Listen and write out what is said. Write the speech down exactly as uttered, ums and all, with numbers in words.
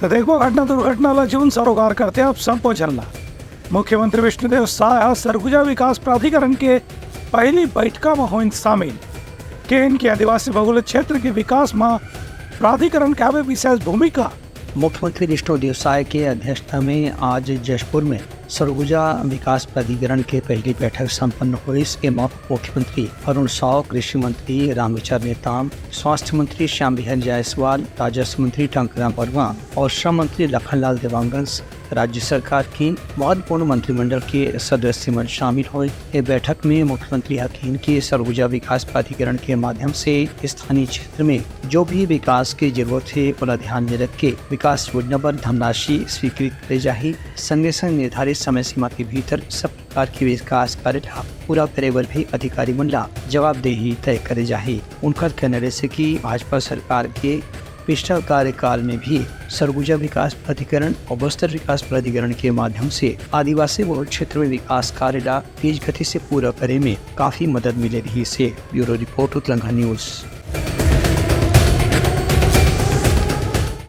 तो देखबो घटना दुर्घटना ला जून सरोकार करते आप सबो झन ला। मुख्यमंत्री विष्णुदेव साय ह सरगुजा विकास प्राधिकरण के पहली बैठका म होइन शामिल। केन के आदिवासी बहुल क्षेत्र के विकास म प्राधिकरण के हवे विशेष भूमिका। मुख्यमंत्री विष्णुदेव साय के अध्यक्षता में आज जशपुर में सरगुजा विकास प्राधिकरण के पहली बैठक संपन्न होइस। एमा मुख्यमंत्री अरुण साव, कृषि मंत्री रामविचार नेताम, स्वास्थ्य मंत्री श्याम बिहारी जायसवाल, राजस्व मंत्री टंकराम बरुआ और श्रम मंत्री लखनलाल देवांगन, राज्य सरकार के महत्वपूर्ण मंत्रिमंडल के सदस्य मन शामिल होए। ए बैठक में मुख्यमंत्री ह केन के सरगुजा विकास प्राधिकरण के माध्यम से स्थानीय क्षेत्र में जो भी विकास के जरूरत हे, ओला ध्यान में रख के विकास योजना बर धनराशि स्वीकृत करे जाही। संगे संग निर्धारित समय सीमा के भीतर सब प्रकार के विकास कार्य ला पूरा करे बर भी अधिकारी मन ला जवाबदेही तय करे जाही। उनकर कहना रहिसे कि भाजपा सरकार के पिछला कार्यकाल में भी सरगुजा विकास प्राधिकरण और बस्तर विकास प्राधिकरण के माध्यम से आदिवासी बहुल क्षेत्र में विकास कार्य ला तेज गति से पूरा करे में काफी मदद मिले रहिसे। Bureau report, Utlangha news.